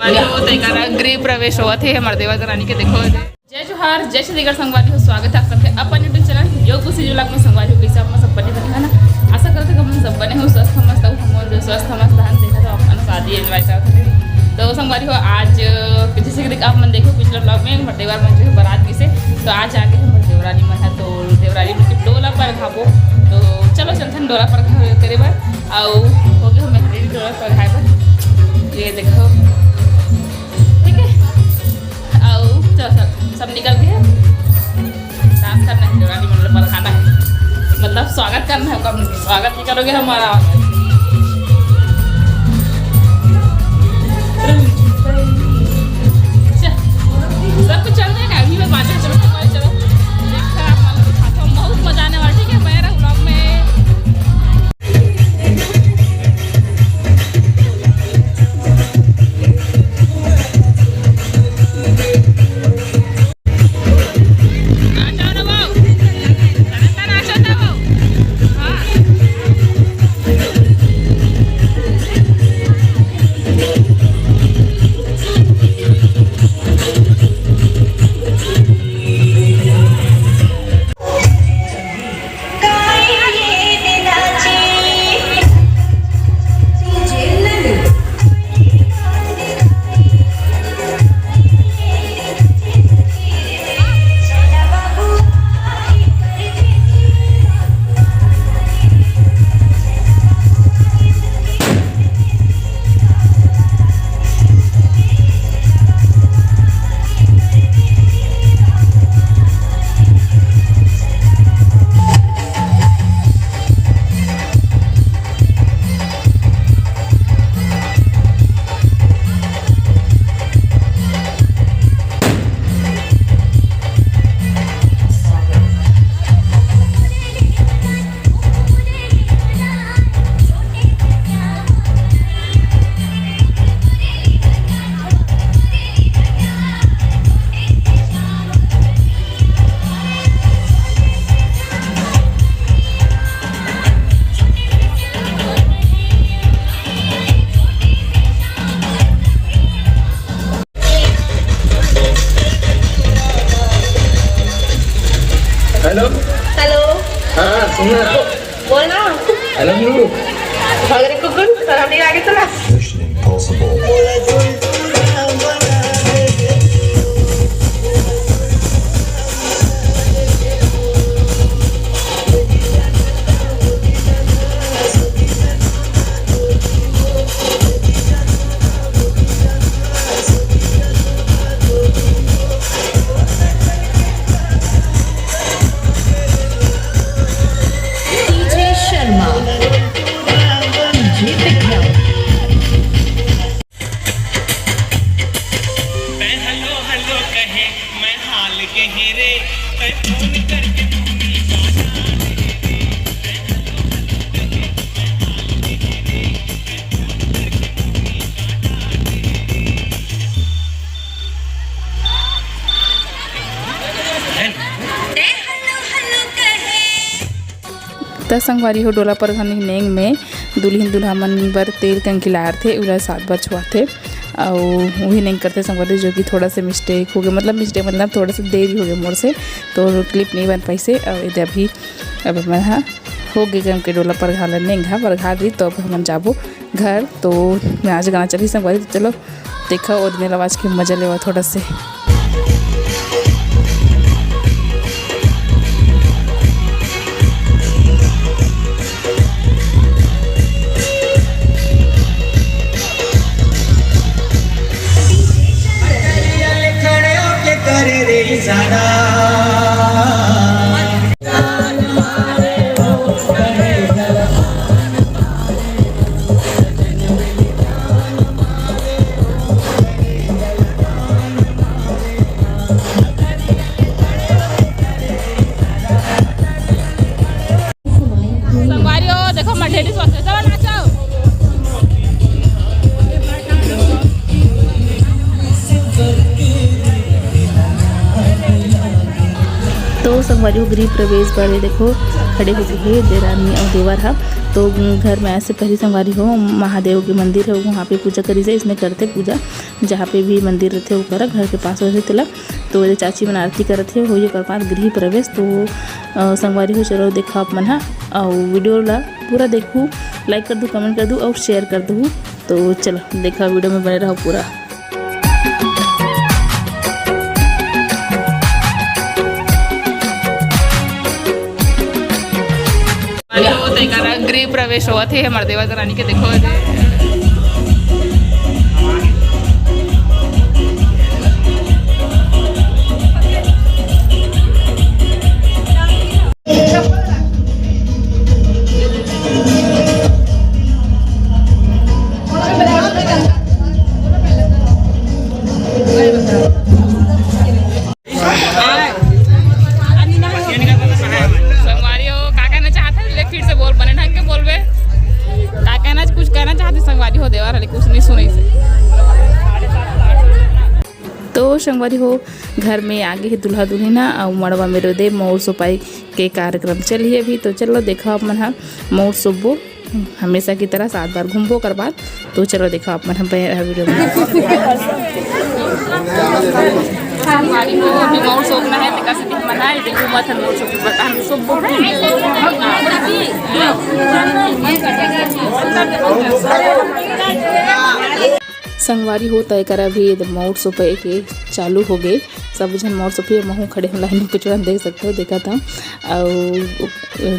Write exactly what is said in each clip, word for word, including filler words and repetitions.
संगवारी हो, तो एकरा गृह प्रवेश होवत हे हमर देवर देवरानी के। देखो, जय जोहार, जय छत्तीसगढ़ संगवारी हो, स्वागत है आप सबके अपन YouTube चैनल योग गुसी vlog में। संगवारी हो, कैसे आप मन सब बने बने है ना? आशा करते कि आप मन सब बने हो, स्वस्थ मस्त हो, हम भी स्वस्थ मस्त हन। देखा तो आप मन शादी enjoy करत हन। तो संगवारी हो, आज जैसे कि आप मन देखो पिछला vlog में हमर देवर मन जो है बारात गिसे, तो आज आगे हमर देवरानी मन है, तो देवरानी मन के डोला परघाबो। तो चलो चलथन डोला परघा करे बर। अउ हो गए हमें ready डोला परघाए बर। ये देखो, ठीक है। अउ चलो सब, सब निकल गए। डांस करना है, देवरानी मन ला परघाना है, मतलब स्वागत करना है ओकर मन के। स्वागत नहीं करोगे हमारा। चल, सब कुछ चल जाएगा, अभी मैं बातें चलो, चलो। देखा आप मन को दिखाता हूँ, बहुत मजा आने वाला, ठीक है? बने रहो vlog में। हेलो। हेलो। हाँ, सुन ना। बोल ना। हेलो, मीनू। अरे कुकुर, शर्म नहीं आगे चला। Mission impossible. DJ Sharma, DJ Vikram. मैं हेलो हेलो कहे, मैं हाल के हीरे, मैं फोन करके मम्मी का जाने दे। मैं हेलो हेलो कहे, मैं हाल के हीरे, मैं फोन करके मम्मी का जाने दे। त संगवारी हो, डोला परघाने के नेंग में दुल्हिन दूल्हा मन बर तेल कंखी लारथे, उला सात बार छुआथे। अउ उही नेंग करथे संगवारी, जो कि थोड़ा सा मिस्टेक हो गया, मतलब मिस्टेक मतलब थोड़ा सा देरी हो गया मोर से, तो क्लिप नहीं बन पाइसे। अउ एदे अभी अब हमन ह हो गे गम के डोला परघा ल नेंग ह परघा दी, तो अब हमन जाबो घर। तो नाच गाना चलही संगवारी, तो चलो देखा, ओ दिन आवाज के मजा लेवा थोड़ा से। खड़े होके करे रे इशारा। संगवारी हो, देखो, मठेली सोचे, चलो नाचो। तो संगवारी हो, गृह प्रवेश बर देखो, खड़े हो गए हे देरानी अउ देवर ह। तो घर में आए से पहली संगवारी हो, महादेव के मंदिर है, वहाँ पे पूजा करी से, इसने करते पूजा, जहाँ पे भी मंदिर रहते ओकरा घर के पास वैसे तेला। तो ये चाची मन आरती करत हे, होई ओकर बाद गृह प्रवेश। तो अ, संगवारी हो, चलो देखा आप मन हा, और वीडियो ला पूरा देखू, लाइक कर दू, कमेंट कर दू और शेयर कर दू। तो चलो देखा, वीडियो में बने रहो पूरा। अरे, वो तो एक गृह प्रवेश होवत हे हमर देवर रानी के, देखो। संगवारी हो, का कहना चाहत हे? ले, फिर से बोल, बने ढंग के बोलबे। का कहना, कुछ कहना चाहत हे संगवारी हो? देवर हले कुछ नहीं सुनइसे। तो संगवारी हो, घर में आगे हे दूल्हा दुल्हिन हा, अउ मड़वा में रोदे मउर सोपाई के कार्यक्रम चलही अभी। तो चलो देखा आप मन हा मउर सोबो। हमेशा की तरह सात बार घूमबो ओकर बाद। तो चलो देखो आप मन हम पे वीडियो में। संगवारी हो, अभी मउर सोपना है, तेकर से दिन मना है, देखो मत हम मउर सोप बता हम सब बोल रहे हैं। संगवारी हो, त एकर अभी मउर सोपे के चालू हो गए। सब झन मउर सोपे, महू खड़े हो लाइन में पिछड़ा देख सकते हो, देखा था। अउ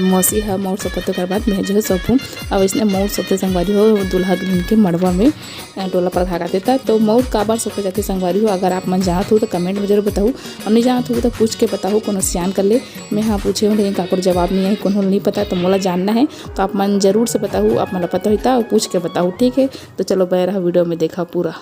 मौसी ह मउर सोपत, ओकर बाद मैं जो है सोपूँ। अउ इसने मउर सोपते संगवारी हो, दूल्हा दुल्हिन के मड़वा में, अ, डोला पर धागा देता। तो मउर काबर सोपे जाथे संगवारी हो, अगर आप मन जानत हो तो कमेंट में जरूर बताहू, अउ नहीं जानत हो तो पूछ के बताहू कोनो सियान कर ले। मैं हाँ पूछे हूँ, लेकिन काकर जवाब नहीं आए, कोनो नहीं पता, तो मोला जानना है। तो आप मन जरूर से बताहू, आप मन ला पता होता और पूछ के बताहू, ठीक है। तो चलो बने रहा वीडियो में, देखा पूरा।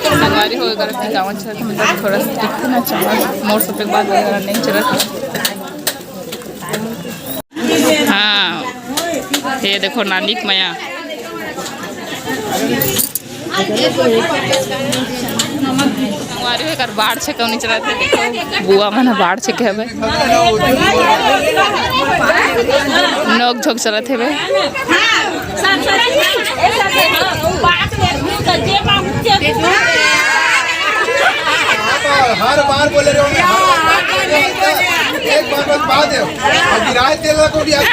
संगवारी हो, अगर अपने चावल चढ़ा के, मतलब, थोड़ा सा टिकते ना चावल, मउर सोपे के बाद वगैरह नहीं चढ़ा। हाँ, ये देखो नानिक मया। संगवारी हो, एकर बाढ़ छेके नहीं चलत हे, देखो, बुआ मन ह बाढ़ छेके हवे, नोक झोंक चलत हवे। हर बार बोले रहे हो, हर बार, एक बार बस बात है, और गिराए तेल को भी आज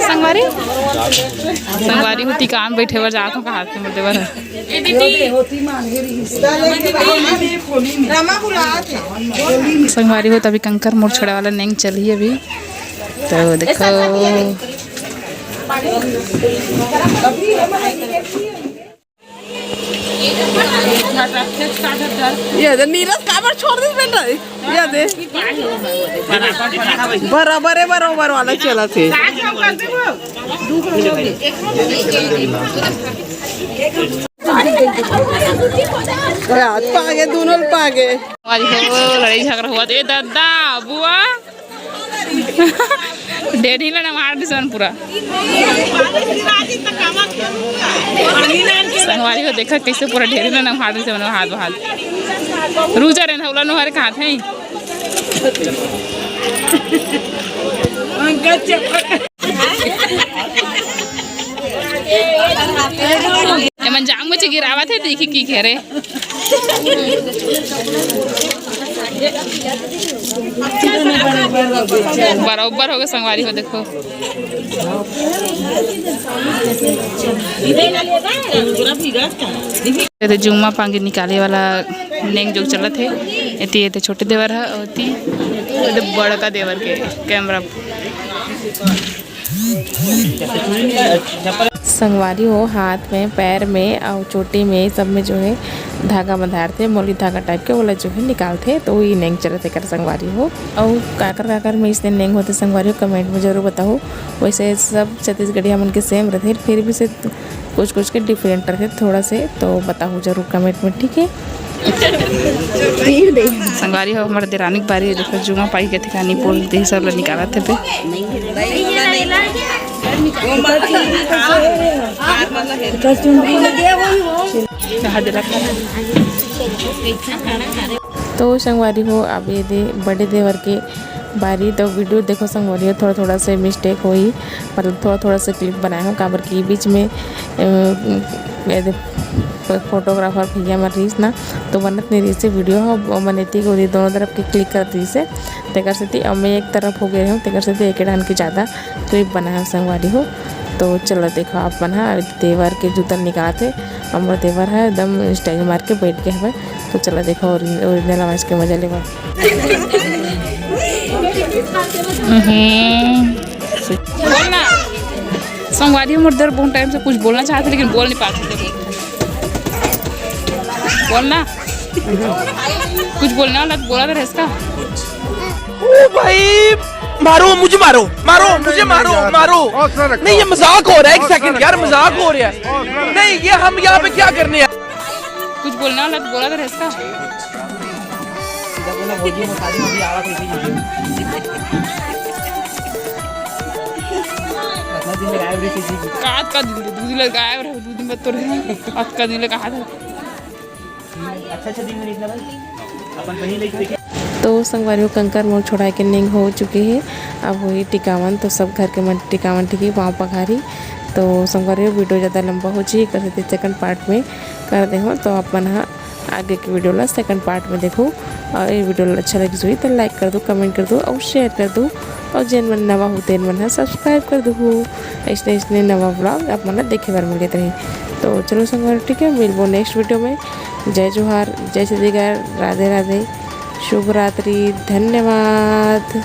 संगवारी, संगवारी होती काम बैठे बर जात हूँ, कहा थे मोर देवर ह। संगवारी हो, तभी कंकर मोर छोड़े वाला नेंग चलही अभी। तो देखो, ये दे नीरज काबर छोड़ दे बेटा, ये दे। बराबर है, बराबर वाला चला थे। आज पागे, दोनों पागे। आज हो लड़ाई झगड़ा हुआ, ए दादा, बुआ। डेढ़ी ला नम्हार दिसन पूरा। संगवारी हो, देखा कैसे पूरा डेढ़ी ला नम्हार दिसन, हाथ हाथ। रुजा रहना। बोला नो हरे कहाँ थे? एमन जाम मुझे गिरावत हे, देखी की करे। बरोबर हो गए संगवारी हो, देखो। ये तो जुम्मा पांगे निकाले वाला नेंग जो चलत हे। एती, एती छोटे देवर ह, ओती, एती बड़का देवर के कैमरा। संगवारी हो, हाथ में, पैर में अउ चोटी में, सब में जो है धागा बंधारथे, मोली धागा टाइप के, ओला जो है निकालथे। तो ये नेंग चलत हे कर संगवारी हो। अउ काकर काकर में इसने नेंग होथे संगवारी हो, कमेंट में जरूर बताओ। वैसे सब छत्तीसगढ़िया मन के सेम रथे, फिर भी से कुछ कुछ के डिफरेंट रथे थोड़ा से, तो बताओ जरूर कमेंट में, ठीक है। संगवारी हो, हमारे देरानी के बारी हे, देखो जुमा पाई के ठिकानी बोल दे, सब ला निकालत हे बे। तो संगवारी हो, अब ये दे बड़े देवर के बारी, तो वीडियो देखो संगवारी हो, थोड़ा थोड़ा से मिस्टेक होई, मतलब थोड़ा थोड़ा से क्लिप बनाए हो, काबर कि बीच में, अ, ये दे, फोटोग्राफर भैया मन रहिस ना, तो बनत नहीं रहिस हे वीडियो ह, मन एती ओती दोनों तरफ के क्लिक करत रहिस हे, तेकर सेती अब मैं एक तरफ हो गए हूँ, तेकर सेती एक डाहन के ज़्यादा क्लिप बनाए हो संगवारी हो। तो चलो देखो आप मन ह, अब देवर के जूता निकालत हे, हमर देवर ह एकदम स्टाइल मार के बैठ गए हवे। तो चलो देखो ओरि-, ओरिजिनल आवाज के मजा लेवा। हम्म। बोलना। संगवारी, मोर देवर बहुत टाइम से कुछ बोलना चाहत हे, लेकिन बोल नहीं पात हे। बोलना। कुछ बोलने वाला तो बोला तो रहे इसका। ओ भाई, मारो, मुझे मारो, मारो, नहीं, मुझे नहीं, मारो, यार। मारो। हौसला रखो। नहीं, ये मजाक हो रहा है, एक हौसला सेकंड यार, रखो। मजाक हो रहा है। हौसला नहीं, ये हम यहाँ पे क्या करने आए? कुछ बोलना वाला तो बोला तो रहे इसका। सीधा बोलना, भौजी, मैं शादी में भी आवा, कोई चीज़ नहीं। इतना दिन में गायब रही थी। का, का दिन, दो दिन लगा गायब रहे, दो दिन बाद तो रहे। आज का दिन लगा हाथ। अच्छा, अच्छा दिन में निकला भाई, अपन वहीं लेके देखे। तो संगवारी हो, कंकर मोर छोड़ा के नेंग हो चुके हे, अब होही टिकावन। तो सब घर के मन टिकावन टिकी, पाँव पखारी। तो संगवारी हो, वीडियो ज़्यादा लंबा हो जाही, कर देते सेकंड पार्ट में कर दे हो। तो आप मन ह आगे के वीडियो ला सेकंड पार्ट में देखो, और ये वीडियो ला अच्छा लगिस होही तो लाइक कर दो, कमेंट कर दो और शेयर कर दो, और जेन मन नवा हो तेन मन ह सब्सक्राइब कर दो। ऐसने ऐसने नवा व्लॉग आप मन ला देखे बर मिलत रही। तो चलो संगवारी, ठीक है, मिलबो नेक्स्ट वीडियो में। जय जोहार, जय छत्तीसगढ़, राधे राधे, शुभ रात्रि, धन्यवाद।